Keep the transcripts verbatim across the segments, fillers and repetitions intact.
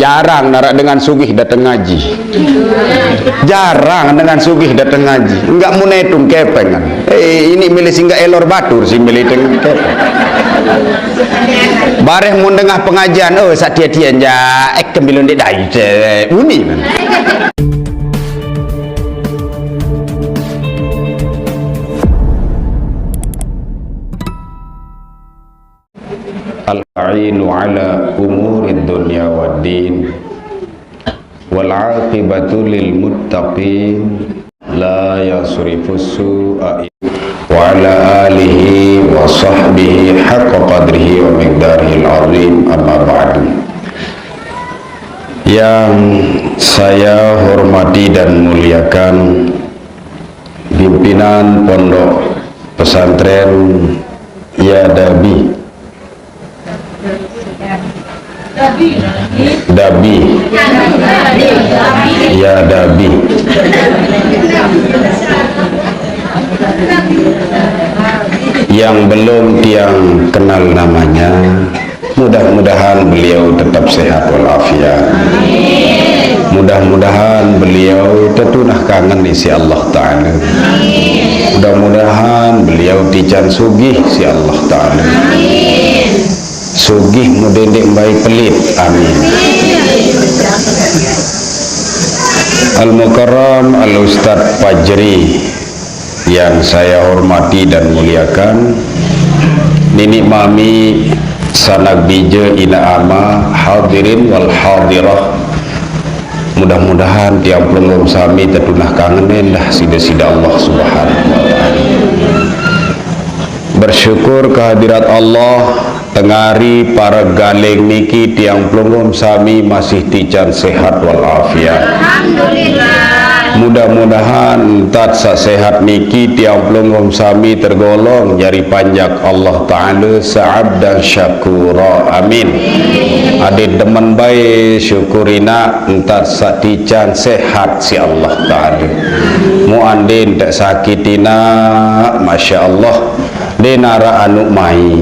Jarang narak dengan sugih datang ngaji. Jarang dengan sugih datang ngaji. Enggak mau netung kepengan. Eh, ini milih singgah elor batur sih milih dengan kepeng. Bareh mau dengah pengajian, oh, satia-tia ja, eh, kembilun dek dai, eh, uni. Al-ainu ala umurid dunya wad din. Wal aqibatu lil muttaqin. La yasrifus su'a. Wa ala alihi wa sahbihi haqqa qadrihi wa miqdarihil azim, amma ba'du. Yang saya hormati dan muliakan, pimpinan Pondok Pesantren Yadabi. Dabi. Ya, Dabi. Yang belum tiang kenal namanya, mudah-mudahan beliau tetap sehat walafiat. Mudah-mudahan beliau tetunah kangen isi Allah Ta'ala. Mudah-mudahan beliau tican sugih si Allah Ta'ala. Sugih mudendek mbai pelit. Amin. Al-Mukarram Al-Ustadz Fajri yang saya hormati dan muliakan, nini mami, sanak bija, ina ama, hadirin wal hadirah. Mudah-mudahan tiang pelungguh sami tetunah kangen endah sida-sida Allah Subhanahu wa Ta'ala. Bersyukur kehadirat Allah, tengari para galing niki tiang pelungguh sami masih tican sehat walafiat. Alhamdulillah. Mudah-mudahan entat sasehat niki tiang pelungguh sami tergolong jari panjak Allah Ta'ala saabdan syakura. Amin. Adit demen bae syukurina entat satican sehat si Allah Ta'ala. Mu andin tak sakitina, masya Allah. Deh narak anu mai.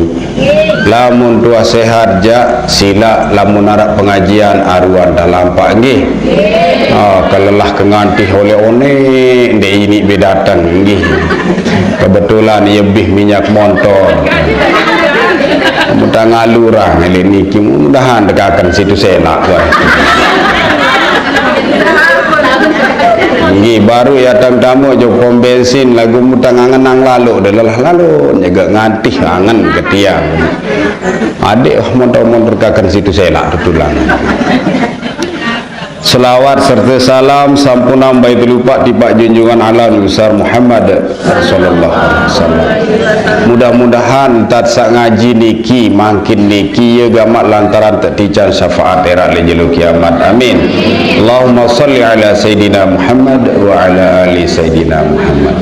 Lamun tuah sehat jak, sila, lamun narak pengajian aruan dah lampak nggih. Ah, kelelah kengantih oleh one, dek ini be datang nggih. Kebetulan ia bih minyak montor. Mutang alurang ele niki, mudahan dekakan situ selak, wah. Nggih, baru ya tang tamu jo pom bensin, lagu mutang angen nang lalu, dah lelah lalu, nyegak ngantih angen ke tiang. Adik, oh, montor-montor kakan situ selak tu tulang. Selawat serta salam sampunang bae telupak tipak junjungan alam besar Muhammad sallallahu alaihi wasallam. Mudah-mudahan tat sak ngaji niki, mangkin niki, ya gamat lantaran tak tican syafaat erat le jelo kiamat. Amin. Allahumma salli ala Sayyidina Muhammad wa ala ali Sayyidina Muhammad.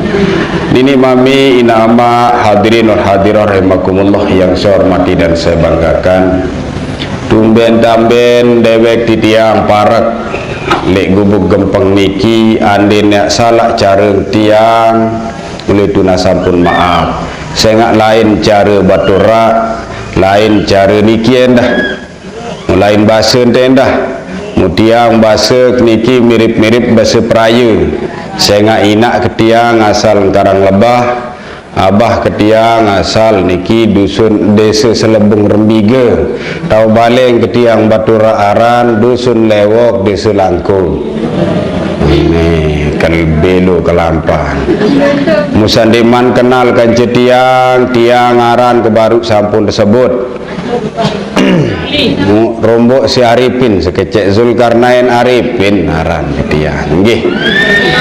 Nini mami, ina ama, hadirin wal hadirah rahimakumullah yang saya hormati dan saya banggakan. Tumben-tamben dewek titiang parek lek gubuk gempeng niki, andin yak salah cara tiang, oleh tuna sampun maaf. Sengak lain cara baturak, lain cara niki endah. Lain basa ente endah. Mutiang basa niki mirip-mirip basa peraya. Sengak inak ketiang asal Engkarang Lebah, abah ketiang asal niki dusun Desa Selebung Rembiga. Tau baleng ketiang baturak aran Dusun Lewok, Desa Langkung. Ini kan belo kelampan. Musandiman kenal kanca tiang, tiang aran ke baru sampun tersebut. Mu-, Rombok si Arifin, sekecek Zulkarnain Arifin aran tiang. Nggih.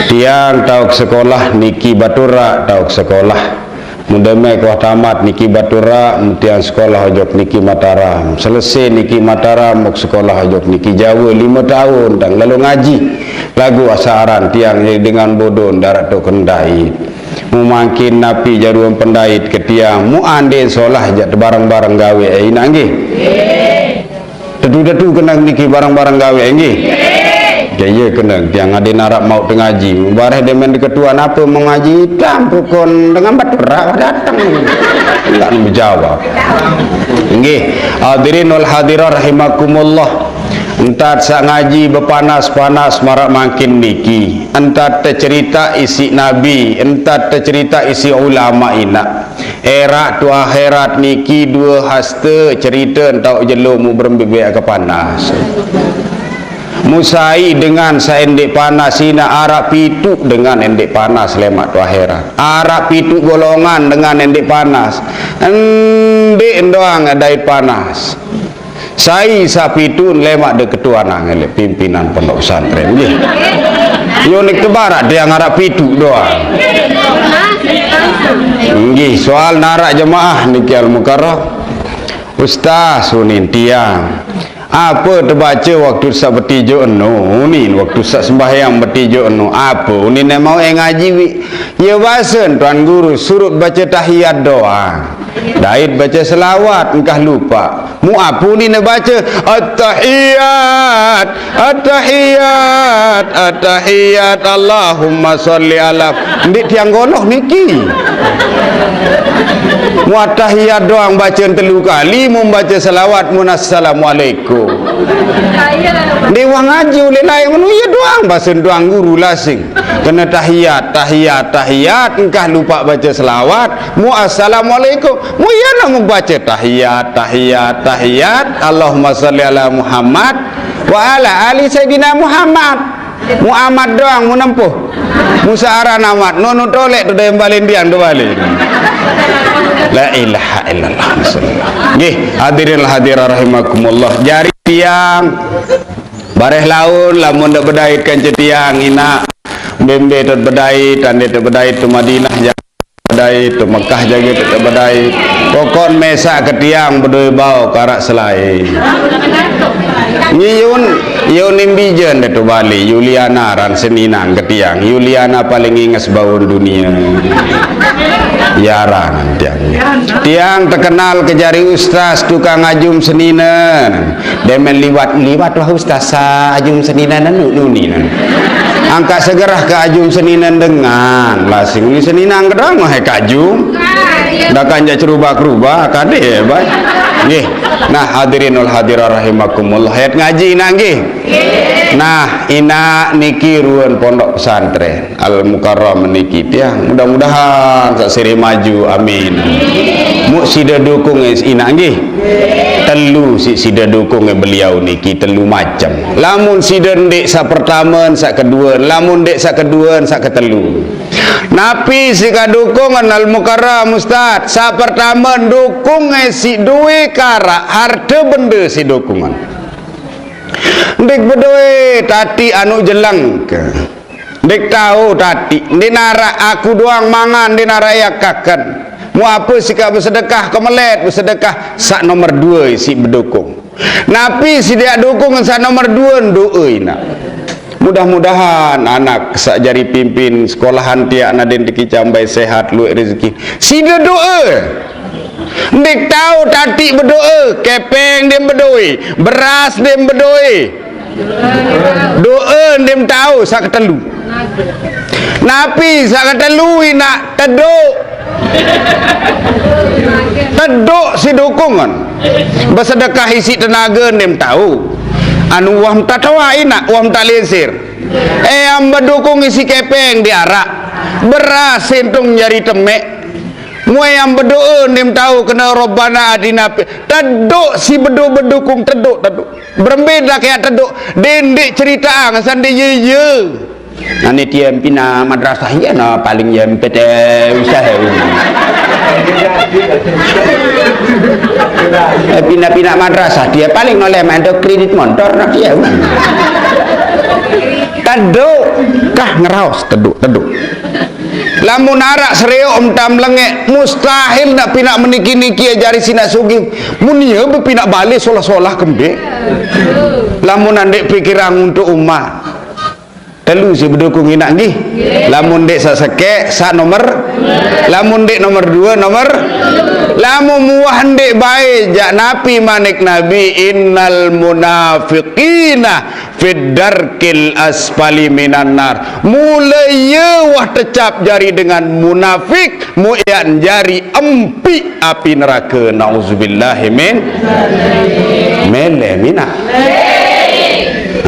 Tiang tau ke sekolah niki baturak, tau ke sekolah. Mudeme kuah tamat niki baturak, mutiang sekolah ojok niki Mataram. Selesai niki Mataram, muk sekolah ojok niki Jawa lima tahun, tang lalu ngaji. Lagu asa aran tiang jadi dengan bodoh, darat tu kendai. Mu mangkin napi jaruan pendait ke tiang, mu andin solah jak tebarang-barang gawe, eh, inak nggih. Tetu-tetu kenang niki barang-barang gawe nggih. Ke iya kenang tiang adin arap mau tengaji. Bareh demen ketua napa mengaji, tam pukon dengan baturak datang. Enggak menjawab. Nggih, hadirin wal hadirah rahimakumullah. Entat saq ngaji bepanas-panas maraq mangkin niki. Entat tecerita isiq nabi, entat tecerita isiq ulama inaq. Eraq tu akhirat niki due haste cerite entauq jelo mu berembe beaq kepanas. Mu sai dengan saq endeq panas inaq, araq pituq dengan endeq panas lemaq tu akhirat. Araq pituq golongan dengan endeq panas. Endeq doang dait panas. Sai saq pitun lemaq de ketuanan leq pimpinan pondok pesantren, nggih. Yo nik tebaraq tiang araq pituq doang. Nggih, soal naraq jemaah niki Al-Mukarram. Ustaz, unin tiang. Ape tebace waktu saq betijuk eno? Unin waktu saq sembahyang betijuk eno. Ape unin mau e ngaji wi? Ye basen Tuan Guru, surut bace tahiyat doang. Dait bace selawat, engkah lupaq. Mu ape unin bace? At-tahiyat, at-tahiyat, at-tahiyat. Allahumma sholli ala. Ndeq tiang goloh niki. Mu at-tahiyat doang bace telu kali, mu bace selawat, mun assalamualaikum. Ndeq wah ngaji ulih laeq menu, ye doang basen Tuan Guru lasing. Kene tahiyat, tahiyat, tahiyat, engkah lupaq bace selawat, mu assalamualaikum. Mu ye nemu bace tahiyat, tahiyat, tahiyat, Allahumma sholli ala Muhammad wa ala ali Sayyidina Muhammad. Muhammad doang mu nempuh. Mu saq aran Ahmad, nunu toleq tu dayem balen tiang tu balen. La ilaha illallah. Nggih, hadirin hadirat rahimakumullah. Jari tiang bareh laun lamun ndeq bedait kance tiang, inaq. Mbe-mbe tot bedait, ande tot bedait tu Madinah, jaq bedait tu Mekah, jage tot bedait. Pokon mesaq ke tiang bedoe bau karaq selae. Nyiun, yun imbijen de tu Bali, Yuliana aran seninang ke tiang. Yuliana paling inges baun dunie. Yaran tiang. Tiang tekenal ke jari ustaz tukang ajum seninen. Demen liwat, liwat wah ustaz sa ajum seninen anu nuni nan. Angkaq segerah ke ajum seninen dengan. Lasing ni seninang kedang wah kajum. Dakan jaq cerubah-kerubah, kade, bai. Nggih. Nah, hadirin wal hadirat rahimakumullah. Ayat ngaji inaq nggih. Nah, inaq niki ruen pondok pesantren Al Mukarram niki tiang. Mudah-mudahan saq sirih maju. Amin. Mu side dukung inaq nggih. Telu siq side dukung beliau niki telu macem. Lamun side ndeq saq pertame, saq kedue, lamun ndeq saq kedue, saq ketelu. Napi siq kadukungen Al Mukarram Ustaz? Saq pertame, dukunge siq due karaq harte bende siq dukungen. Ndeq bedoe tati anu jeleng ke. Ndeq tao tati, ndeq naraq aku doang mangan, ndeq naraq yakaken. Mu ape sikaq besedekah ke melet, besedekah saq nomer due siq bedukung. Napi sideq dukung saq nomer due, doe inaq. Mudah-mudahan anak saq jari pimpin sekolahan tiaq nadin tekicambai sehat lueq rezeki. Side doe. Ndeq tao tati bedoe, kepeng dem bedoe, beras dem bedoe. Doe dem tao saq ketelu. Napi saq ketelu inaq? Teduk. Teduk siq dukungen. Besedekah isiq tenage nem tao. Anu wah mtatoa inaq, wah mtalinsir. Eh, am bedukung isiq kepeng diaraq. Beras sintung jari temeq. Muai am bedoe nem tao kene Rabbana atina fi-, teduk siq bedu bedukung teduk, teduk. Berembe dah kayak teduk. Dendeq ceritaang sande ye ye. Ane tie pinaq madrasah, iye ne paling ye M P T usah. Eh, pinaq-pinaq madrasah tie paling noleh main do kredit montor nak tie. Teduk kah ngeraos teduk, teduk. Lamun araq sereok entam lengeq, mustahil nak pinaq meniki-niki jari sinaq sugih. Mun iye bepinaq bale solah-solah kembe. Lamun andeq pikiran untuk umat. Telu siq bedukung inaq nggih. Lamun ndeq saq sekeq, saq nomer. Lamun ndeq nomer due, nomer. Lamun muah ndeq bae, jaq napi manik Nabi, "Innal munafiqina fid darkil asfali minan nar." Mule ye wah tecap jari dengan munafik, muq eaq jari empiq api nerake. Nauzubillahi min. Mele minaq.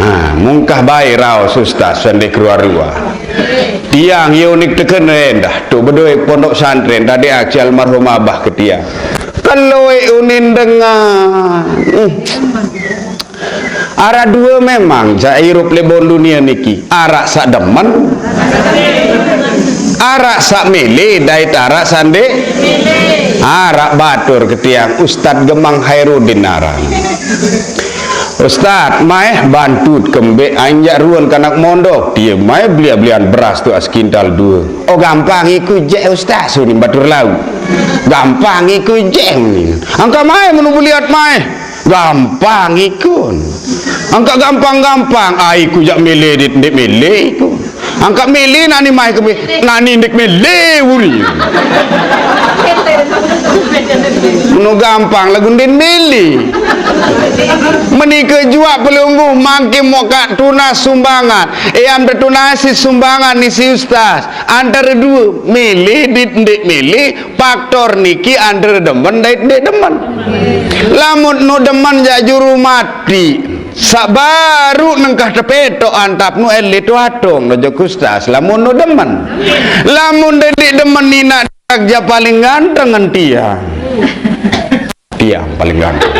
Nah, mungkah bae raos Ustaz sandai keruwa-ruwa. Tiang yo nik teken endah, tu bedoe pondok santren, tadi aksi almarhum abah ke tiang. Kalau unin dengan, hmm. Arak dua memang, jak irup lebon dunia niki. Arak sak demen, arak sak mele, dait arak sande. Arak batur ke tiang, Ustaz Gemang Hairudin aran. Ustaz, maeh bantut kembek anjak ruan kanak mondok. Dia maeh belia-belian beras tu as kintal dua. Oh, gampang iku jek Ustaz, suni batur lau. Gampang iku jek. Angka maeh menu beliat maeh. Gampang iku. Angka gampang-gampang. Ah, iku jak mele dit, ndik mele iku. Angka mele nani maeh kembek. Nani ndik mele uri. Menu gampang lagu ndin mele. Menike juak pelungguh mangke mokak tunas sumbangan. Eyam tetunasi sumbangan ni si Ustaz. Antara dua, mele dit ndik mele, faktor niki antara demen dait ndik demen. Lamun nu demen jak juru mati, sak baru nengkah tepetok antap nu ele tu atong no jok Ustaz. Lamun nu demen. Lamun ndik demen inak jak paling ganteng ngan tiang. Tiang paling ganteng.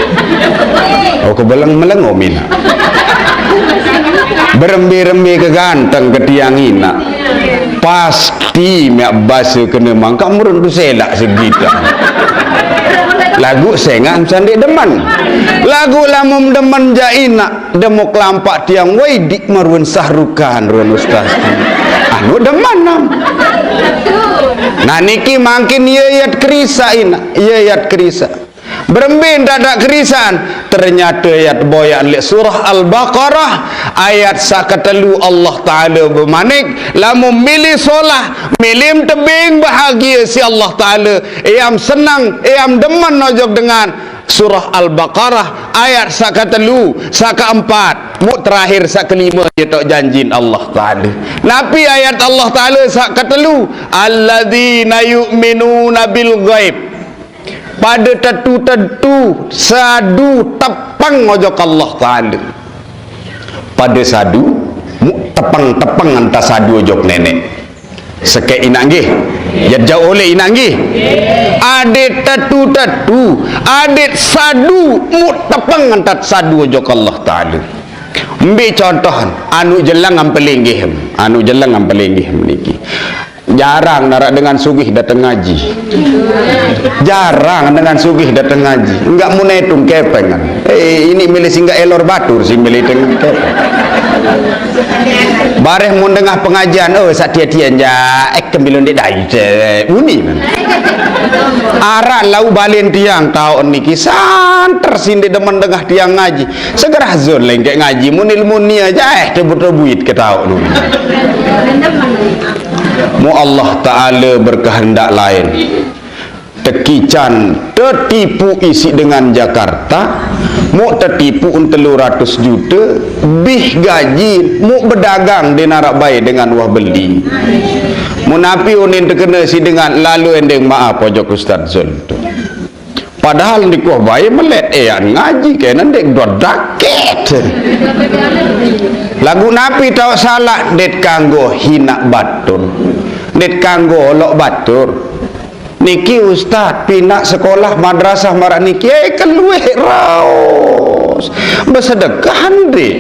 Oh, kebeleng meleng, oh, mina. Berembe-rembe ke ganteng ke tiang inak. Pasti miak basa kena mangka murun tu selak segita. Lagu sengak sandik demen. Lagu lamun demen jak inak, demo kelampak tiang, woi, dik marun sahrukan, ruan Ustaz. Anu demen nam. Nah, niki mangkin ye yat kerisa inak, ye yat kerisa. Berembe ndak dak kerisan, ternyata ayat boyan lek surah Al-Baqarah, ayat sakatelu Allah Taala bemanik, lamun milih solah, milih tebing bahagia si Allah Taala, eyam senang, eyam demen ojok dengan surah Al-Baqarah, ayat sakatelu, sakaempat, muk terakhir sakelima, dia tok janjin Allah Taala. Napi ayat Allah Taala sakatelu, alladzina yu'minuna bil ghaib. Pada tetu-tetu sadu tepeng ojok Allah Taala. Pada sadu, muk tepeng-tepeng anta sadu ojok nenek. Sekek inak nggih. Ya jauh oleh inak nggih. Adik tetu-tetu, adik sadu, muk tepeng anta sadu ojok Allah Taala. Ambil contoh, anu jelang ampelinggih, anu jelang ampelinggih niki. Jarang narak dengan sugih datang ngaji. Jarang dengan sugih datang ngaji. Enggak munetung kepengan. Eh, ini milih singgah elor batur si milih dengan kepeng. Bareh mun dengah pengajian, oh, satia-tia ja, eh, kembilun dek dai, cek, bunyi. Arak lau balen tiang taun niki santer sinde demen dengah tiang ngaji. Segerah zon lengkek ngaji, mun ilmu nia ja, eh, tebut-tebuit ke taun. Mu Allah Taala berkehendak lain. Tekican tetipu isi dengan Jakarta, mu tetipu telu ratus juta, bih gaji, mu bedagang di narak bae dengan wah beli. Mu napi unin tekena si dengan lalu endeng maaf ojok Ustaz Zul tu. Padahal di kuah bae melet, eh, an ngaji kena dek dua daket. Lagu napi tau salah, det kanggo hinak batur. Det kanggo olok batur. Niki ustaz, pinak sekolah madrasah marak niki, eh, kelueh raos. Besedekah ndik.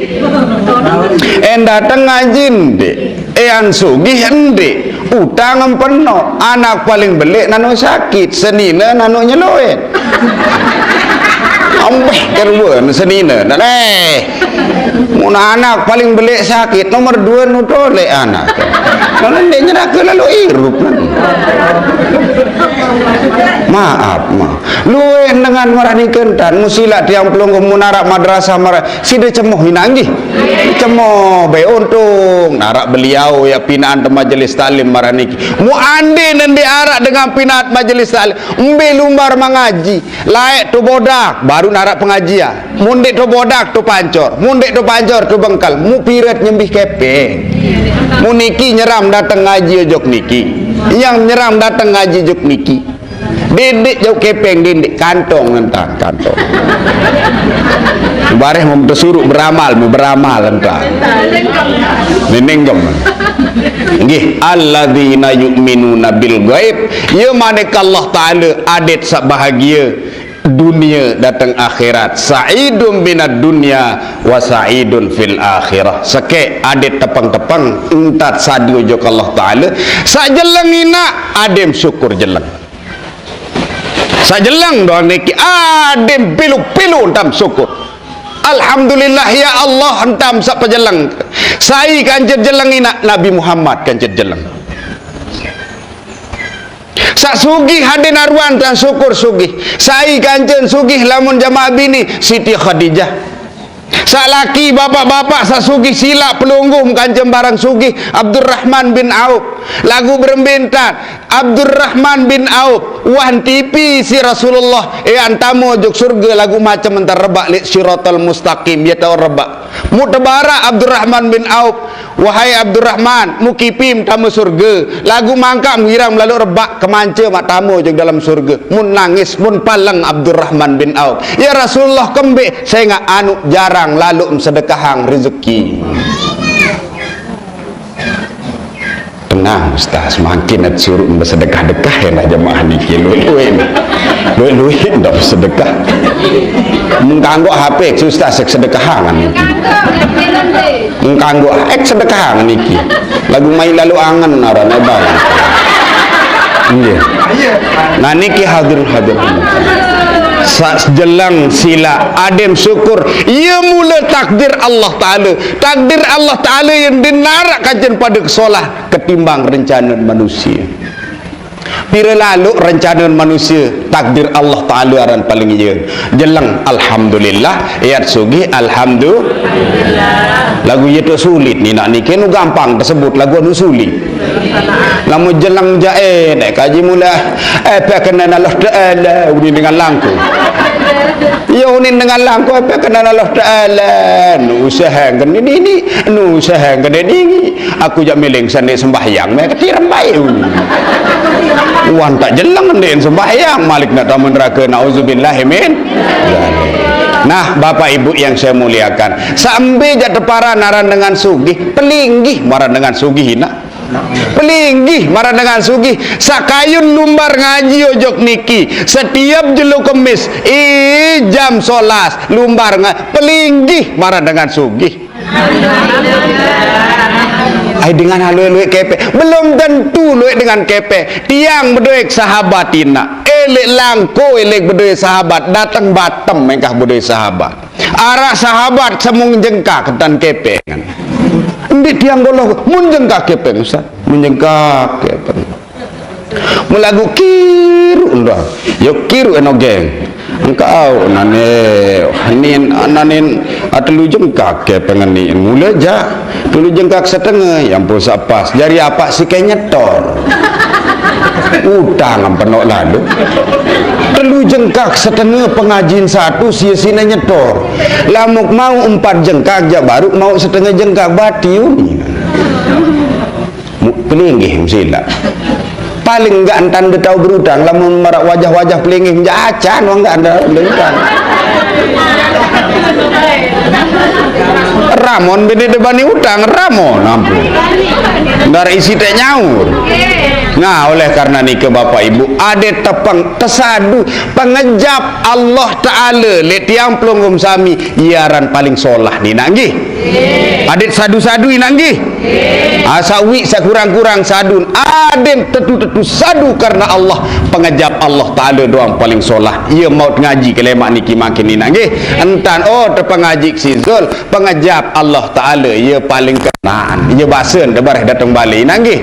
En dateng ngaji ndik. Eh, an sugih ndik. Utang empeno. Anak paling belik nanu sakit, senina nanu nyeloen. Ambeh keruan senina. Nah, eh. Mun anak paling belik sakit, nomor dua nu tolek anak. Kalau ndik nyeraka lalu irup kan. Maaf, maaf. Luweh dengan marah ni kentan, musilak tiang pelungguh munarak madrasah marah. Sida cemoh inak nggih. Cemoh be untung narak beliau ya pinaan te majelis taklim marah niki. Mu ande nende arak dengan pinaat majelis taklim. Mbe lumbar mengaji. Laek tu bodak, baru narak pengajian. Mun dek tu bodak tu pancor, mun dek tu pancor tu bengkal, mu piret nyembih kepeng. Mu niki nyeram dateng ngaji ojok niki. Yang nyeram dateng ngaji ojok niki. Dendek jauh kepeng, dendek kantong ngentan kantong. Bareh mau tersuruh beramal, mau beramal entah. Nenenggem. Nggih, alladzina yu'minuna bil ghaib. Ya maneka Allah Taala adet sak bahagia dunia datang akhirat. Sa'idun binad dunya wa sa'idun fil akhirah. Sekek adet tepeng-tepeng entat sadu jok Allah Taala. Sak jeleng ina adem syukur jeleng. Sak jeleng doang niki adem pilu-pilu entam syukur. Alhamdulillah ya Allah entam sak pejeleng. Sai kancet jeleng ina Nabi Muhammad kancet jeleng. Sak sugih aden aruan tan syukur sugih. Sai kancen sugih lamun jamaah bini Siti Khadijah. Sak laki bapak-bapak sak sugih sila pelungguh kancen barang sugih Abdurrahman bin Auf. Lagu berembe entan Abdurrahman bin Auf. Wah tipi si Rasulullah. Eh antamo jok surga lagu macem entar rebak lek siratal mustaqim. Ya tau rebak. Mutebara Abdurrahman bin Auf. Wahai Abdurrahman, mukipim tama surga. Lagu mangkam girang melaluk rebak kemanca mak tama jok dalam surga. Mun nangis, mun paleng Abdurrahman bin Auf. Ya Rasulullah kembe, saya ngak anu jarang laluk sedekahang rezeki. Tenang Ustaz, makin suruh bersedekah-dekah ya lah jemaah niki luit-luit. Luit-luit ndak bersedekah. Mengkanggok H P Ustaz sedekah niki. Engkanggo ek sedekah niki. Lagu mai lalu angen arane bang. Nggih. Nah niki hadir hadir. Sa jelang sila adem syukur. Iya mula takdir Allah Taala. Takdir Allah Taala yang dinarak kajen pada kesolah ketimbang rencana manusia. Pira lalu rencana manusia, takdir Allah Taala aran paling iya. Jeleng alhamdulillah, iat sugih alhamdulillah. Lagu iya tu sulit ni nak niki nu gampang tersebut lagu anu sulit. Lamun jeleng jae nek kaji mula eh pekena Allah Taala uni dengan langku. Ya uni dengan langku eh pekena Allah Taala nu usaha kena dini, nu usaha kena dini. Aku jak miling sandi sembahyang meh ketiram bae. Wan tak jeleng ndek sembahyang malik nak tamu neraka, nauzubillahi min. Nah, Bapak Ibu yang saya muliakan, sambil jak tepara naran dengan sugih, pelinggih maran dengan sugih ina. Pelinggih maran dengan sugih, sakayun lumbar ngaji ojok niki, setiap jelo kemis, eh jam solas lumbar nga pelinggih maran dengan sugih. Ai dengan luek-luek kepe, belum tentu luek dengan kepe. Tiang bedoe sahabat ina, elek langko elek bedoe sahabat, dateng batem mengkah bedoe sahabat. Arah sahabat semung jengkak dan kepe kan. Endi tiang goloh mun jengkak kepe Ustaz, mun jengkak kepe. Melagu kiru nda. Yo kiru eno geng. Engkau nane nin nanin atelu jengkak ke pengeni mula ja telu jengkak setengah yang pun sapas jari apa si ke nyetor. Utang penok lalu telu jengkak setengah pengajin satu sia sine nyetor. Lamuk mau empat jengkak ja baru mau setengah jengkak bati uni. Pelinggih msila. Paling enggak entan dia tahu berutang lamun marak wajah-wajah pelinggih menjacan wong enggak ada berutang. Ramon bini debani utang ramon ampun. Enggak ada isi tak nyaur. Nah, oleh karena niki Bapak Ibu, ada tepeng tesadu pengejap Allah Taala lek tiang pelungguh sami iaran paling solah ni nak nggih. Adit sadu-sadu inak nggih. Asa wi sakurang-kurang sadun. Adin tetu-tetu sadu karena Allah. Pengejap Allah Taala doang paling solah. Ia maut ngaji ke lemak niki makin inak nggih. Entan oh terpengaji si Zul. Pengejap Allah Taala ia paling kenaan. Ia basen debareh datang balik inak nggih.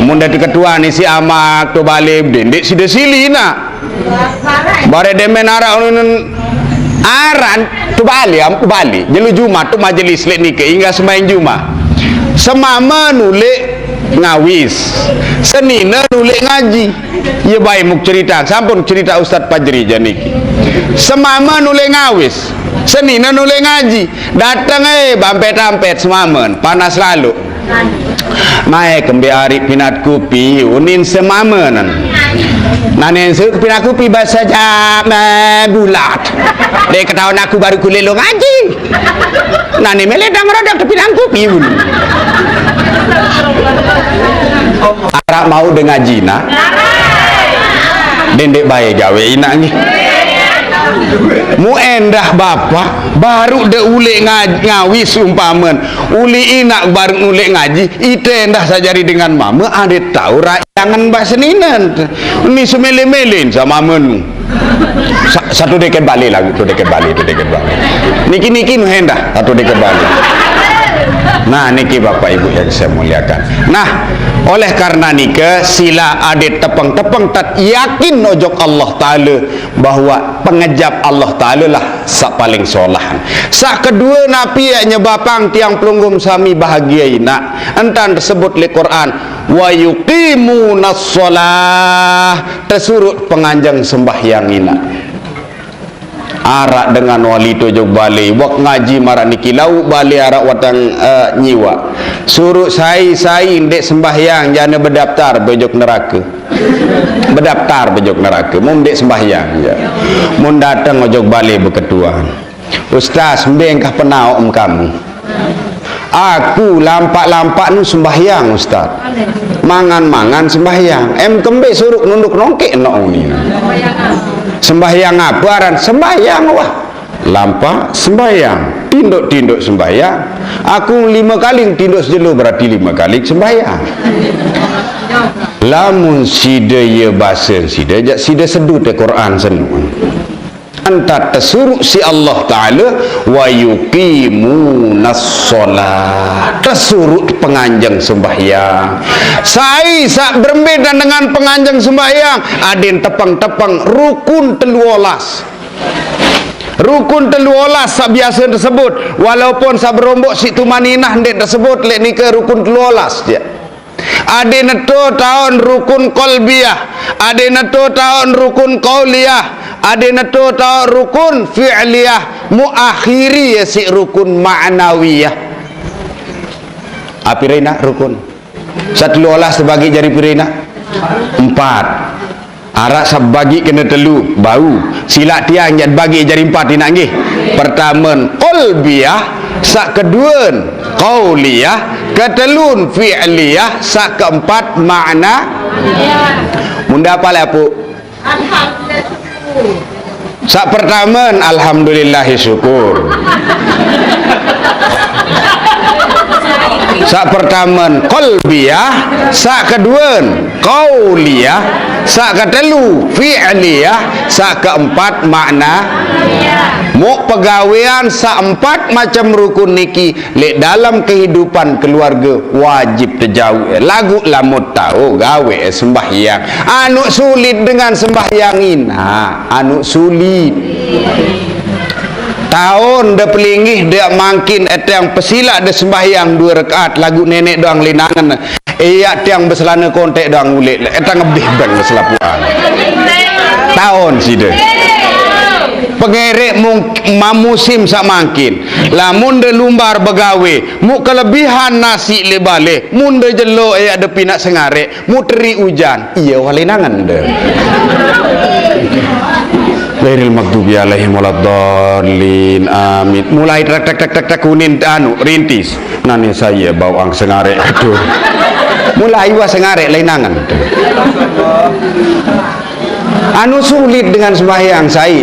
Mun datu ketua ni si amak tu balik dindik sida sili nak. Bare demen arak unun aran tu bali am tu bali. Jelu Jumat tu majelis lek nike hingga sembahyang Jumat. Semama nulik ngawis. Senina nulik ngaji. Ye bae muk cerita, sampun cerita Ustaz Fajri janiki. Semama nulik ngawis. Senina nulik ngaji. Dateng eh bampet-ampet semamen, panas lalu. Mae kembe ari pinat kupi unin semamanan. Nane suk pinaku pi basa ja me bulat. Dek ketahuan aku baru kulit lo ngaji. Nane mele dang rodok tu pinangku pi bulu. Arak mau de ngaji nak. Dendek bae gawe inak nggih. Mu endah bapak baru de ulik nga- ngawi seumpamen. Uli inak baru ulik ngaji, ite endah sajari dengan mama ade tau rak jangan bak seninen. Ni semele-melen sama menu. Sa- satu deket balik lagi, satu deket balik, satu deket balik. Niki-niki nu hendah, satu deket balik. Nah, niki Bapak Ibu yang saya muliakan. Nah, oleh karena nika sila adik tepeng-tepeng tat yakin ojok Allah Ta'ala bahwa pengejap Allah Ta'ala lah sak paling solah. Sak kedua napi yak nyebapang tiang pelunggum sami bahagia inak. Entan tersebut le Quran, wa yuqimunas shalah, tesurut penganjang sembahyang inak. Arak dengan wali tu jok bale, wak ngaji marak niki lau bale arak watang eh, nyiwa. Surut sai-sai ndek sembahyang jana bedaftar bejok neraka. Bedaftar bejok neraka. Mun ndek sembahyang ja. Mun datang ojok bale beketuan. Ustaz, mbengkah penaok kamu. Aku lampak-lampak nu sembahyang, Ustaz. Mangan-mangan sembahyang. Em kembe suruk nunduk nongkek nok ni. Sembahyang apa aran? Sembahyang wah. Lampak sembahyang, tinduk-tinduk sembahyang. Aku lima kali tinduk sejelo berarti lima kali sembahyang. Lamun sida ye basa sida jak sida sedut Quran senu. Anta tesuruk si Allah Ta'ala, wa yuqimunas shalah. Tesuruk penganjang sembahyang. Sai sak berembe dan dengan penganjang sembahyang. Adin tepeng-tepeng rukun teluolas. Rukun teluolas sak biasa tersebut. Walaupun sak berombok si tumaninah ndek tersebut lek nika rukun teluolas je. Ade neto taun rukun kolbiah, ade neto taun rukun kauliah, ade neto taun rukun fi'liah, muakhiri ya si rukun ma'nawiyah. Api rena rukun? Satu olas terbagi jari pirina? Empat. Arak sabagi kena telu, bau. Silak tiang jat bagi jari empat inak nggih. Pertama kolbiah, sak kedua kauliah, ketelun fi'liyah, sak keempat makna. Munda apa lah, Puk? Sak pertama alhamdulillah syukur. Sak pertama kolbiah, sak kedua kauliah, sak ketelu fi'liyah, sak keempat makna. Muk pegawean sak empat macam rukun niki lek dalam kehidupan keluarga wajib tejauh. Lagu lamut tau gawe sembahyang. Anu sulit dengan sembahyang ina, anu sulit. Taun de pelinggih de mangkin etang pesila de sembahyang dua rakaat lagu nenek doang linangan. Iya tiang beselana kontek doang ulik le. Etang ngebih bang selapuan. Taun sida. Pengerek mung- mamusim sak mangkin. Lamun de lumbar begawe, muk kelebihan nasi le baleh, mun de jelo ayak de pinak sengarek, muk teri ujan, iya wale nangan de. Ghairil maghdubi alaihim waladdallin. Amin. Mulai tek tek tek tek tek kunin anu rintis. Nani saya bau ang sengarek aduh. Mulai wah sengarek lain nangan. Anu sulit dengan sembahyang sai.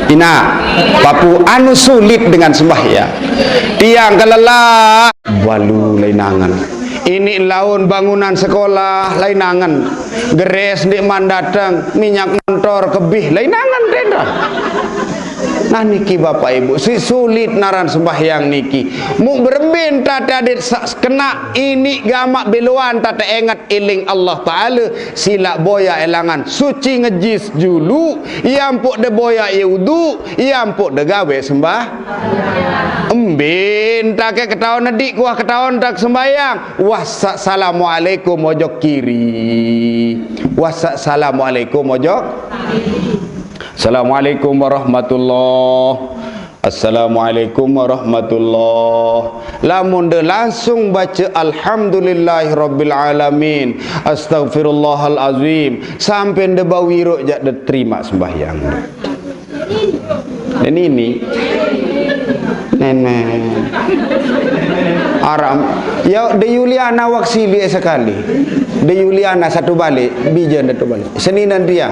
Ina, papu anu sulit dengan sembahyang. Tiang kelelah balu lain nangan. Ini laun bangunan sekolah lain nangan. Geres ndik man datang, minyak montor kebih lain nangan tenda. Nah niki Bapak Ibu, si sulit naran sembahyang niki. Muk berembin tata dit sa- kena ini gamak beloan tata engat iling Allah Ta'ala. Silak boya elangan suci ngejis julu. Yampuk de boya ye udu. Yampuk de gawe sembah. Embin take ketaun nedik kuah ketaun tak sembahyang. Wah sa- salamualaikum ojok kiri. Wah sa- salamualaikum ojok. Assalamualaikum warahmatullah. Assalamualaikum warahmatullah. Lamun de langsung baca alhamdulillahirabbil alamin, astaghfirullahalazim, sampai de bawiruk jak de terima sembahyang. Dan ini nenek Aram, ya, de Yuliana waksili sekali. De Yuliana satu balik, bijan satu balik. Seninan dia.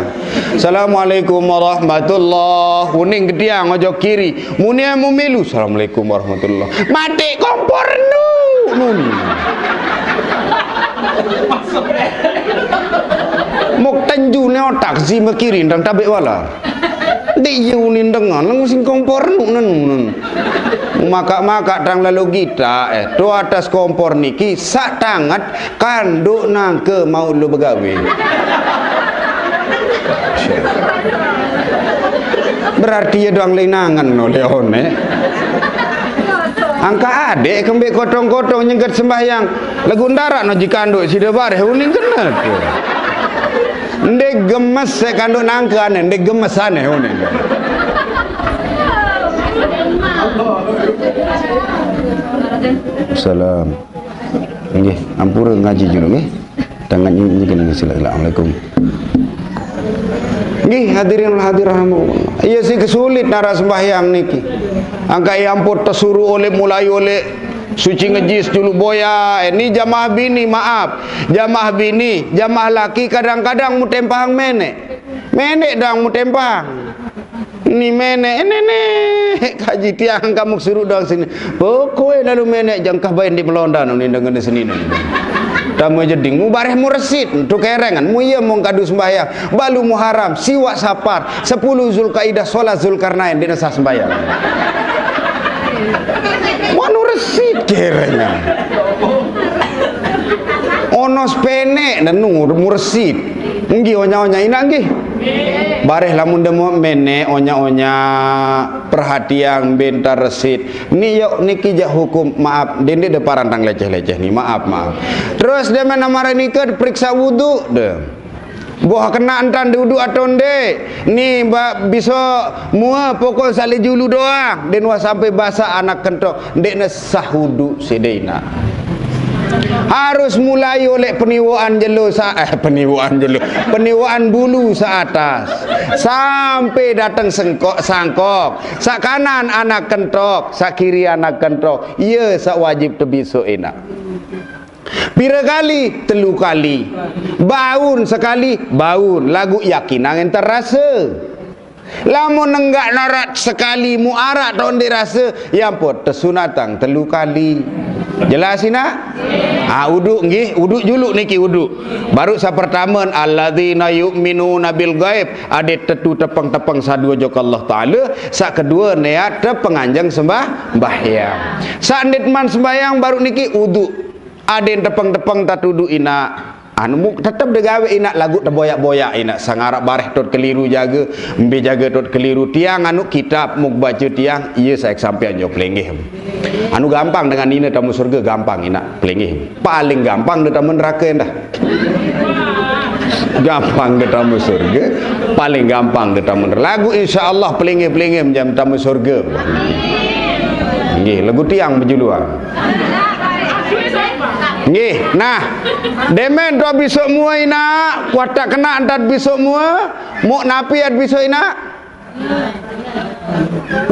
Assalamualaikum warahmatullah. Uning ke tiang ojo kiri. Muni mu melu. Assalamualaikum warahmatullah. Mati kompor nu. Nun. Mok tenju ne otak si me kiri ndang tabek wala. Dek ye unin dengan, lang sing kompor nu nun. Makak-makak tang lalu gita, eh, tu atas kompor niki, sak tangat, kanduk nangke mau lu begawe. Berarti ye doang lenangan oleh one. Angka adek kembek kotong-kotong nyengket sembahyang. Lagu ndarak no jikanduk sida bareh uning kena tu. Ndek gemes saya kanduk nangke aneh, ndek gemes aneh uning. Salam. Nggih, ampura ngaji julu nggih. Tangan ini kan sila. Assalamualaikum. Nggih, hadirin wal hadirat rahimakumullah. Iya sih kesulit nara sembahyang niki. Angka ya ampun tesuruh oleh mulai oleh suci ngejis julu boya. Ini jamaah bini, maaf. Jamaah bini, jamaah laki kadang-kadang mutempahang menek. Menek dang mutempahang. Ni menek, nenek, kaji tiang kamu suruh dang sini. Pokoknya lalu menek jangkah bain di melonda ni dengan di sini ni. Tamu jeding, mu bareh mu resit, tu kerengan, mu iya mu kadu sembahyang, balu Muharram, siwak Sapar, sepuluh Zulkaidah, sholat Zulkarnain, di nesa sembahyang. Manu resit kerengan. Ono sepenek nenu mu resit. Nggih onya-onya ina nggih. Bareh lamun demo menek onya-onya perhatian bentar resit. Ni yok niki jak hukum, maaf, dende de parantang leceh-leceh ni, maaf, maaf. Terus de mana marah nika periksa wudu de. Boh kena entan de wudu atau nde. Ni ba biso mua pokok sale julu doang. Den wah sampai basah anak kentok. Ndek ne sah wudu sidina. Harus mulai oleh peniwaan jelo sa, eh, peniwaan jelo. Peniwaan bulu sa atas. Sampai datang sengkok, sangkok. Sa kanan anak kentok, sa kiri anak kentok. Iya sa wajib tebiso ina. Pira kali? Telu kali. Baun sekali, baun. Lagu yakin angin terasa. Lamun nenggak narat sekali mu arak tau ndik rasa, ya ampun, tesunatang telu kali. Jelas ina? Ah, uduk nggih, uduk juluk niki uduk. Baru sa pertama, alladzina yu'minuna bil ghaib, ade tetu tepeng-tepeng sadua jok Allah Taala. Sa kedua, niat tepenganjeng sembah, sembahyang. Sa ndit man sembahyang baru niki uduk. Aden tepeng-tepeng tatudu ina. Anu muk tetep degawe ina lagu teboyak-boyak ina, sangarak bareh tot keliru jaga, embe jaga tot keliru. Tiang anu kitab muk baca tiang, iya saek sampean jo pelinggih. Anu gampang dengan ina tamu surga gampang ina pelinggih. Paling gampang de tamu neraka endah. Gampang de tamu surga, paling gampang de tamu neraka. Lagu insyaallah pelinggih-pelinggih jam tamu surga. Nggih, lagu tiang bejuluan. Nggih, nah. Demen tu bisuk mua ina, kuatak kena entat bisuk mua, muk napi at bisuk ina?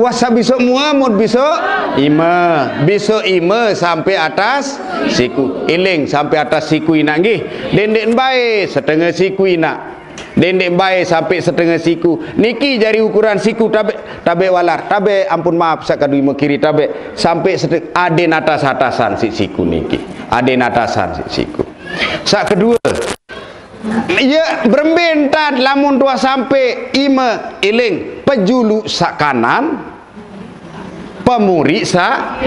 Wasa bisuk mua, mut bisuk ima. Bisuk ima sampai atas siku. Iling sampai atas siku ina nggih. Dendek bae setengah siku ina. Dendek bae sampai setengah siku. Niki jari ukuran siku tabe, tabe walar, tabe ampun maaf sakadu ima kiri tabe sampai sete-, aden atas-atasan si siku niki. Aden atasan si siku. Sak kedua, iya berembe entat lamun tuah sampai ima iling pejulu sak kanan, pemuri sa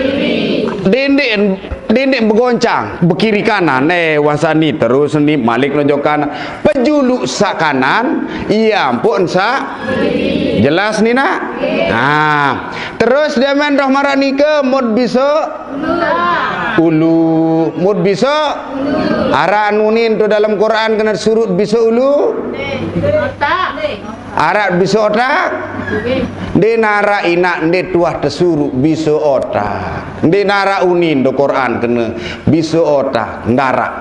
dendek, dendek begoncang bekiri kanan, eh, wasani terus ni malik nonjok kanan. Pejulu sa kanan, iya ampun sa jelas ni nak. Nah, terus dia main roh marah nika mut biso ulu, mut biso arah nunin tu dalam Quran kena surut biso ulu. Arak biso otak? Ndeq naraq inaq, ndeq tuah tesuruq bisoq otak. Ndeq naraq unin do Qur'an kene bisoq otak, ndaraq.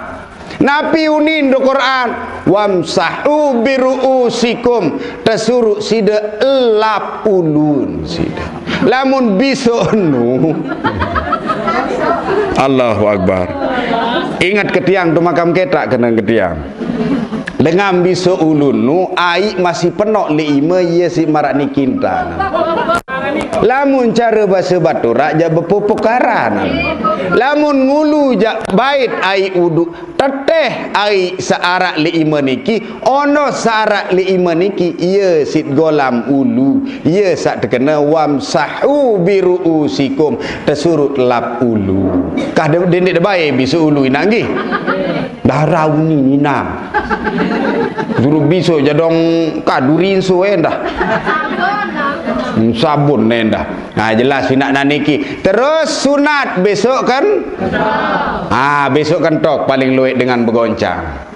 Napi unin do Qur'an? "Wamsahu biru'usikum," tesuruq side elap ulun side. Lamun bisoq enu, Allahu Akbar. Inget ke tiang tu makam ketak kene ke tiang. Dengan bisoq ulun nu, aiq masih penoq leq ime, ie siq maraq niki entan. Lamun care base Baturaq jaq bepupuk aran. Lamun ngulu jaq bait aiq uduq, teteh aiq saq araq leq ime niki, ono saq araq leq ime niki, ie siq golam ulu, ie saq tekene wamsahu biru'usikum, tesuruq lap ulu. Kah de-, dendeq de bae bisoq ulu inaq nggih. Darah uni ninang. Suruq bisoq jadong kaduri nso endah. Hmm, sabun endah. Nah, jelas inaq nan niki. Terus sunat besoq kan? Ah, besoq kentok paling lueq dengan begoncang.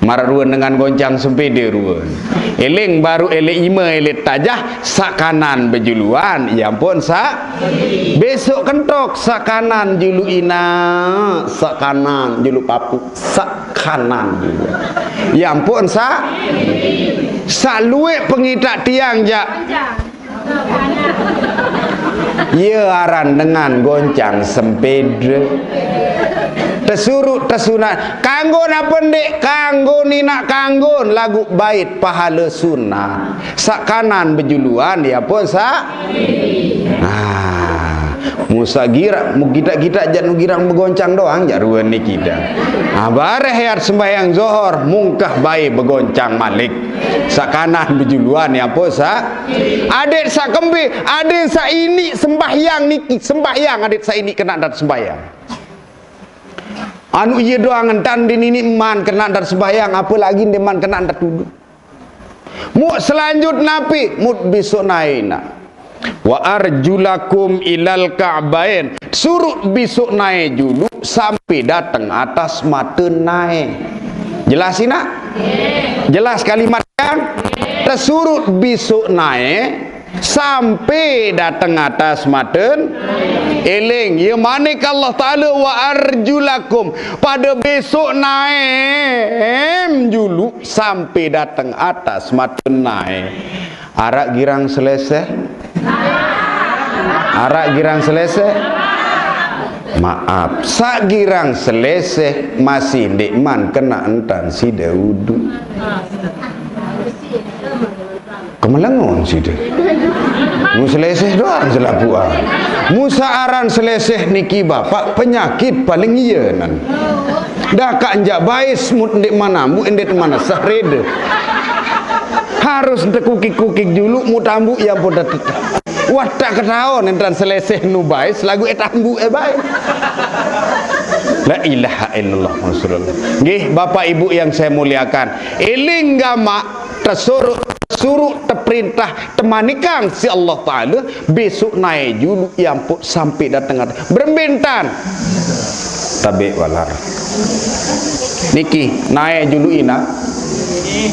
Maraq ruen dengan goncang sempede ruen. Eling baruq eleq ime eleq tajah, saq kanan bejuluan, ie ampun saq besoq kentok, saq kanan juluq inaq, saq kanan juluq papuq, saq kanan juluq. Ie ampun saq, saq lueq pengitaq tiang jaq. Ie aran dengan goncang sempede. Tesuruq tesunat. Kanggo nape ndeq? Kanggo ninaq kanggon laguq bait pahale sunat. Saq kanan bejuluan, ie ampun saq. Nah, musa girang, mu gitak-gitak jaq nu girang begoncang doang, jaq ruen niki dah. Ah, bareh yat sembahyang zohor, mungkah bae begoncang malik. Saq kanan bejuluan, ie ampun saq. Adeq saq kembe, adeq saq iniq sembahyang niki, sembahyang adeq saq iniq kenaq ntan sembahyang. Anu ie doang entan din iniq man kenaq ntan sembahyang, apelagi ndeqman kenaq ntan uduq. Muq selanjut napi? Mut bisoq nae inaq. "Wa arjulakum ilal ka'bain." Suruq bisoq nae juluq sampe dateng atas mate nae. Jelas inaq? Jelas kalimat kan? Tesuruq bisoq nae sampe dateng atas mate. Eling, ie manik Allah Taala, "Wa arjulakum." Pade bisoq naem juluq sampe dateng atas mate nae. Araq girang seleseh? Araq girang seleseh? Maaf, saq girang seleseh masih ndeqman kenaq entan side uduq. Kemelengon side. Mu seleseh doang selapuqan. Mu saq aran seleseh niki, Bapak, penyakit paling ie nan. Dakaq njaq bae semut ndeqman ambuq, ndeqman sah rede. Harus tekukik-kukik juluq, mu tambuq ie ampun tetetaq. Wah, tak ketaon entan seleseh nu bae, selaguq e tambuq e bae. La ilaha illallah Rasulullah. Nggih, Bapak Ibu yang saya muliakan. Eling gamaq tesuruq, tesuruq, teperintah, temanikang siq Allah Taala, bisoq nae juluq ie ampun sampe dateng at-, berembe entan? Tabeq walar. Niki, nae juluq inaq.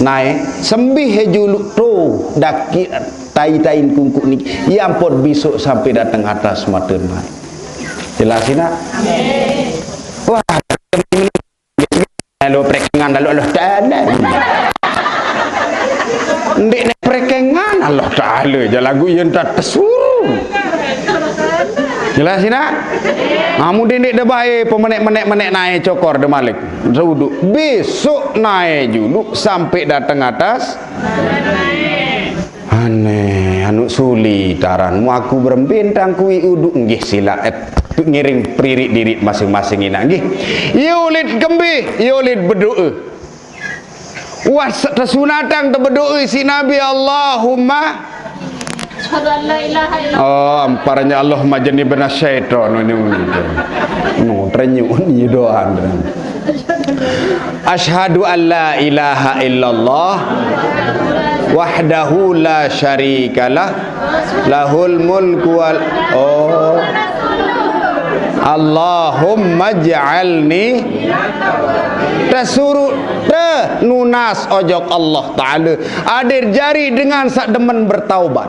Nae, sembih juluq to, daki, tai-tain kungkuq niki. Ie ampun bisoq sampe dateng atas mate nae. Jelas inaq? Wah, lalu prekengan lalu Allah Taala. Ndeq ne prekengan Allah Taala, jaq laguq ie entan tesuruq. Jelas inaq? Amun ndeq de bae pemeneq-meneq-meneq nae cokor de malik. Seuduq. Bisoq nae juluq sampe dateng atas. Aneh, anu sulit aran. Mu aku berembe entan kui uduq, nggih silaq et ngiring peririt-dirit masing-masing inaq, nggih. Ie ulit kembe, ie ulit bedoe. Wah, se-, tesunatang tebedoe siq Nabi, Allahumma. Asyhadu an la ilaha illallah. Oh, amparnya Allahumma jannibna syaiton ini. Nu, terenyuh ni doa. Asyhadu an la ilaha illallah wahdahu la syarikalah, lahul mulku wal, oh. Allahumma ja'alni, tesuruq te nunas ojok Allah Taala. Adeq jari dengan saq demen bertaubat.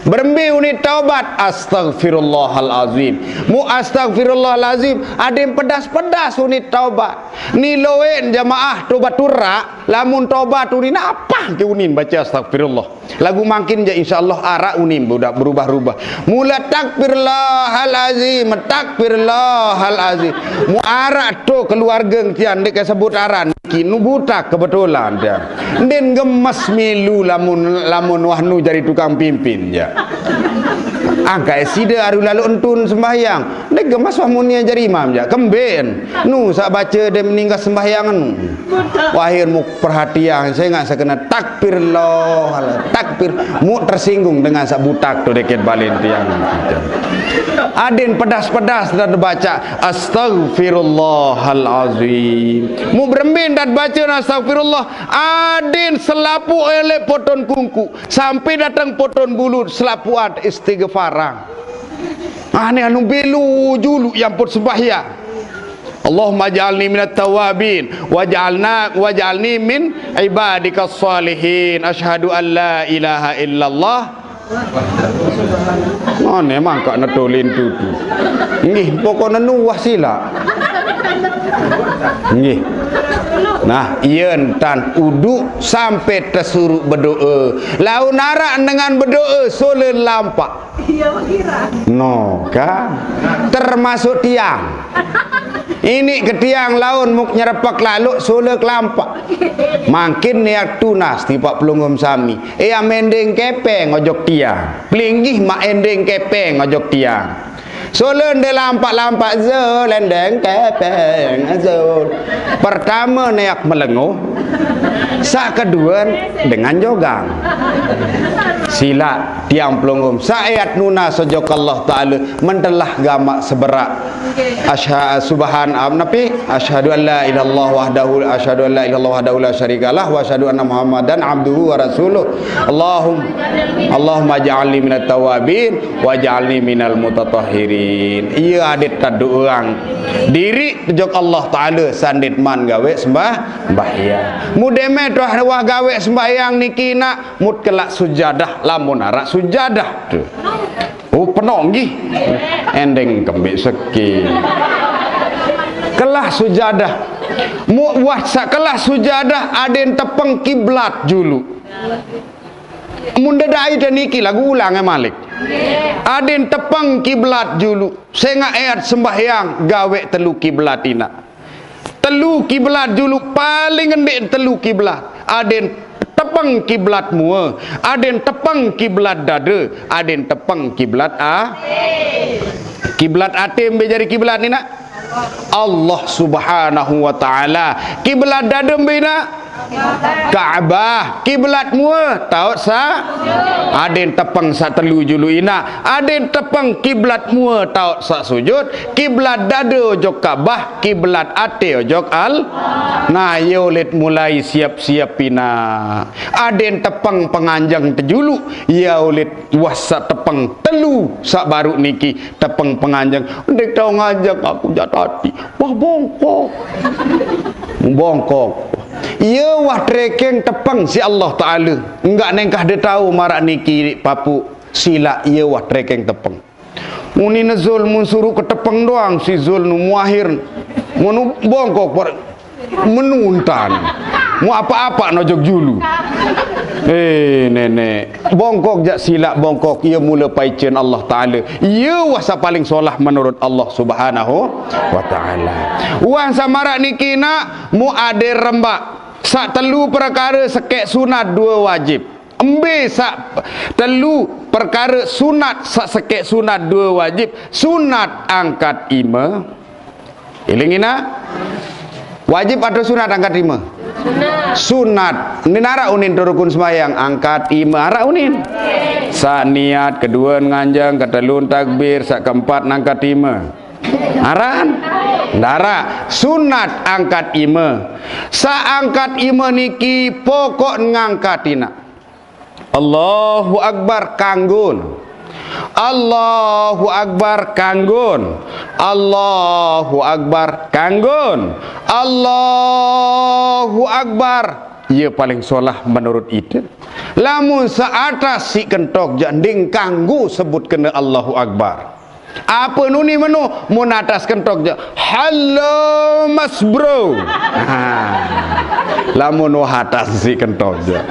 Berembe unit taubat? Astaghfirullahalazim. Mu astaghfirullahalazim, aden pedas-pedas unit taubat. Ni loen jamaah taubat turak, lamun taubat unin apa ke unin baca astaghfirullah. Lagu mangkin ja insyaallah arak unin budak berubah-rubah. Mula takbirallahal azim, takbirallahal azim. Mu arak tu keluarga tian dek sebut aran kinu butak kebetulan tian. Den gemes milu lamun, lamun wahnu jadi tukang pimpin ja. Angkai sida aru lalu entun sembahyang. Dek gemes wahmu nia jadi imam ja. Kemben. Nu sak baca dem ninggas sembahyang nu. Wahir mu perhatian, saya nggak sekena takbir Allah, takbir. Mu tersinggung dengan sak butak tu deket balen tiang. Aden pedas-pedas dan baca astaghfirullahalazim. Mu berembin dan baca astaghfirullah. Aden selapu elek poton kungku sampai datang poton bulut selapuan istighfarang. Ane anu belu julu yang pot sembahyang. Allahumma ja'alni minat tawabin waj'alna waj'alni min ibadikas salihin. Asyhadu an la ilaha illallah. Mana emang kak netulin tutu. Nggih, pokoknya nuwah sila. Nggih. Nah, yen tan uduk sampai tersuruh berdoa. Laun arak dengan berdoa solen lampak. Iya, kira. No, kan? Termasuk tiang. Ini ke tiang laun muk nyerepek laluk sule kelampak. Mangkin niat tunas tipak pelungum sami. Ia mending kepeng ojok tiang. Pelinggih mak ending kepeng ojok tiang. Sule nde lampak-lampak zul endeng kepeng zul. Pertama neak melenguh. Sak kedua dengan jogang. Sila tiang pelungum. Saat nuna sojok Allah Ta'ala mentelah gamak seberak. Asha subhan am napi? Asyhadu an la ilallah wahdahu asyhadu an la ilallah wahdahu la syarikalah wa asyhadu anna Muhammadan abduhu wa rasuluh. Allahum Allahumma ja'alni minat tawabin wa ja'alni minal mutatahhirin. Iya adit tadu orang diri jok Allah Ta'ala sandit man gawe sembah sembahyang. Mudeme tuah wah gawe sembahyang niki nak mut kelak sujadah lamun arak sujadah tu. Oh, penonggih. Endeng kembik seki. Kelah sujadah. Mu wah sak kelah sujadah aden tepeng kiblat julu. Mun dedai dan niki lagu ulang eh malik. Aden tepeng kiblat julu. Sengak eat sembahyang gawe telu kiblat ina. Telu kiblat julu paling endik telu kiblat. Aden tepeng kiblat mua, aden tepeng kiblat dada, aden tepeng kiblat a. Kiblat atem be jadi kiblat ni nak. Allah Subhanahu wa Ta'ala. Kiblat dada be nak. Ka'bah. Kiblat mua taut sa. Aden tepeng sa telu julu ina. Aden tepeng kiblat mua taut sa sujud. Kiblat dada ojok Ka'bah, kiblat ate ojok al. Nah, ya ulit mulai siap-siap pina. Aden tepeng penganjeng tejulu, ya ulit wah sak tepeng telu sak baru niki tepeng penganjeng. Ndik tau nganjeng aku jat ati. Wah bongkok. Bongkok. Iya wah trekeng tepeng si Allah Ta'ala. Enggak nengkah de tau marak niki papu sila iya wah trekeng tepeng. Muni nezul mun suruh ketepeng doang si zul nu muahir. Munu bongkok par menuntan. Mu apa-apa nojok julu. Eh nenek, bongkok jak silak bongkok ia mula paicen Allah Ta'ala. Ia wah sa paling solah menurut Allah Subhanahu wa Ta'ala. Wah samarak niki nak mu adir rembak. Sak telu perkara sekek sunat dua wajib. Embe sak telu perkara sunat sak sekek sunat dua wajib. Sunat angkat ima. Iling ina. Wajib atau sunat angkat ima? Sunat. Ni narak unin tu rukun sembahyang angkat ima arak unin. Sak niat kedua nganjang ketelun takbir sak keempat nangkat ima. Aran? Darak. Sunat angkat ima. Sak angkat ima niki pokok ngangkat ina. Allahu Akbar kanggun. Allahu Akbar kanggun. Allahu Akbar kanggun. Allahu Akbar. Iya paling solah menurut ite. Lamun seatas si kentok ja, ndeq kanggo sebut kene Allahu Akbar. Apa nuni meno? Mun atas kentok ja, "Halo, Mas Bro." Lamun wah atas si kentok ja.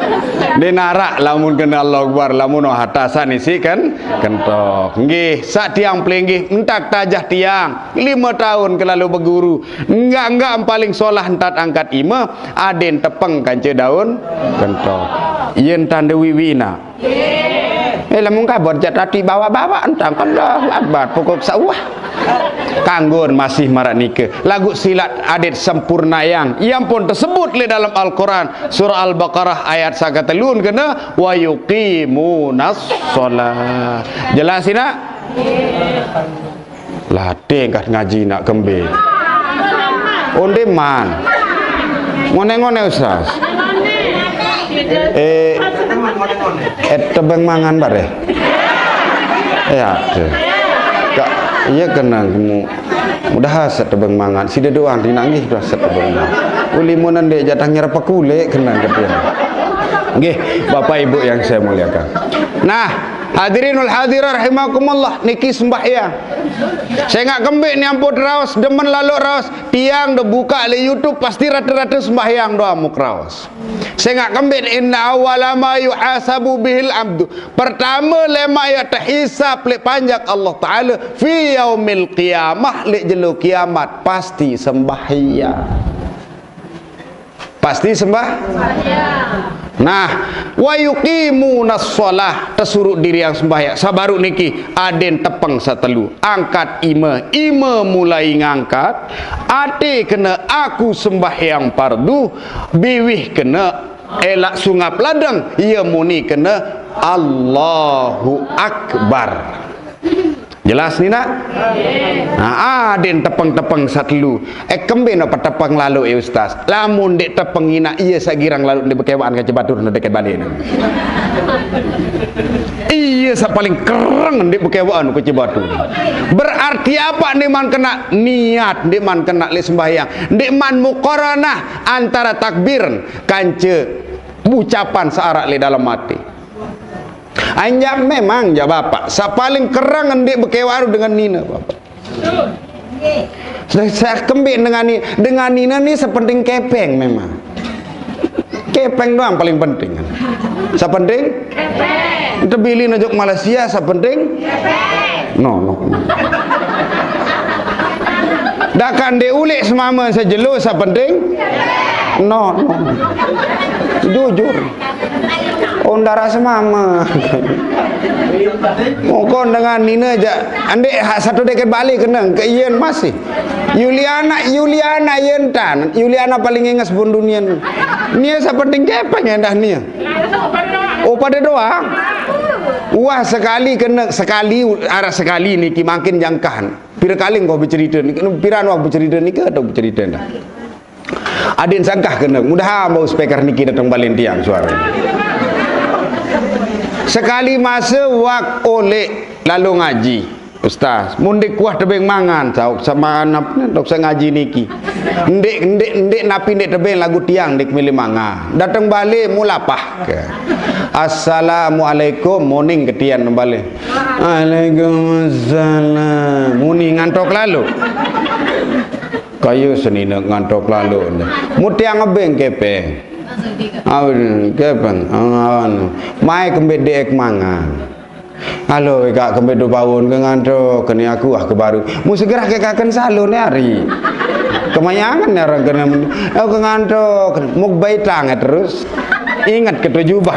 Ndeq narak lamun kene Allahu Akbar, lamun wah atasan isi ken-, kentok. Nggih, saq tiang pelinggih, entat tajah tiang, lime taun kelalu beguru. Enggak-enggak paling solah entat angkat ime, aden tepeng kance daun kentok. Yen tande wiwina. Eh, lamun kabot jaq tati bawa-bawa entang, Allahu Akbar, pokok sawah. Kanggon masih maraq nike. Laguq silat adet sempurnayang. Ia pun tesebut leq dalem Al-Quran. Surah Al-Baqarah ayat saq ketelun kene, "Wa yuqimunas shalah." Jelas, inaq? Latih engkat ngaji nak kembe. Onde man. Ngone-ngone, Ustaz. Eh, eh, tebeng mangan bare. Ya, tuh. Kak, iya kenang kamu. Mudah setebeng mangan. Side doang dinanggih dah setebeng mangan. Uli mun ndeq jatah nyerep kulit kenang katanya. Nggih, Bapak Ibu yang saya muliakan. Nah, hadirin wal hadirat rahimakumullah, niki sembahyang. Sengaq kembeq ni ampun raos, demen laloq raos, tiang de bukaq leq YouTube pasti rate-rate sembahyang doang muq raos. Sengaq kembeq, inna awwala ma yuhasabu bihil abdu. Pertame lemaq yaq tehisab leq panjak Allah Taala fi yaumil qiyamah, leq jelo kiamat, pasti sembahyang. Pasti sembah. Nah, wa yuqimunas shalah, tesuruq diriang sembahyang. Sabaruq niki, aden tepeng saq telu. Angkat ime, ime mulai ngangkat. Ate kene aku sembahyang pardu, biwih kene elaq sungap ladeng, ie muni kene Allahu Akbar. Jelas ni, nak? Nah, aden tepeng-tepeng saq telu. Eh, kembe no petepeng laloq, eh, Ustaz? Lamun ndeq tepeng inaq, ie saq girang laloq ndeq bekewaqan kance batur, ndeq deket balik. Ie saq paling kereng ndeq bekewaqan kance batur. Berarti apa ndeqman kene? Niat ndeqman kene leq sembahyang. Ndeqman muqaranah antara takbir kance ucapan saq araq leq dalem ate. Anjak memang, jaq Bapak, saq paling kereng ndeq bekewaq dengan nine, Bapak. Sa-, saq kembeq dengan ni-, dengan nine ni sepenting kepeng memang. Kepeng doang paling penting. Sepenting? Kepeng. Tebilin ojok Malaysia sepenting? Kepeng. No, no, no. Dakaq ndeq uleq semame sejelo sepenting? No, no. Jujur. Oh, ndaraq semame. Mokon dengan nine jaq. Andeq haq satu deket balik kene, ke ien masih. Yuliana, Yuliana ien tan. Yuliana paling inges pun dunia ni. Nie sepenting kepeng endah nie. Oh, pade doang. Wah, sekali kene, sekali, araq sekali niki mangkin jangkahan. Pire kali engko becerite niki, piran wah becerite niki atau becerite endah. Aden sangkah kene, mudahan bau speaker niki dateng balen tiang suara. Sekali mase wak oleq lalo ngaji. Ustaz, mun ndeq kuah tebeng mangan, sauk semangan apa, dok saq ngaji niki. Ndeq, ndeq, ndeq napi ndeq tebeng laguq tiang ndeq milih mangan. Dateng bale mulapah ke. Assalamualaikum, moning ke tian bale. Waalaikumsalam. Muni ngantok lalo. Kaya senine ngantok lalo. Mun tiang ngebeng kepeng. Awen kepeng, awen. Mae kembe deq mangan. Halo, Kak, kembe do paun ke ngantok, kene aku ah ke baru. Mun segerah ke kaken salon hari. Kemayangan ne orang kene men-, oh, ke ngantok, muk baitang terus. Ingat ke tujuh bah.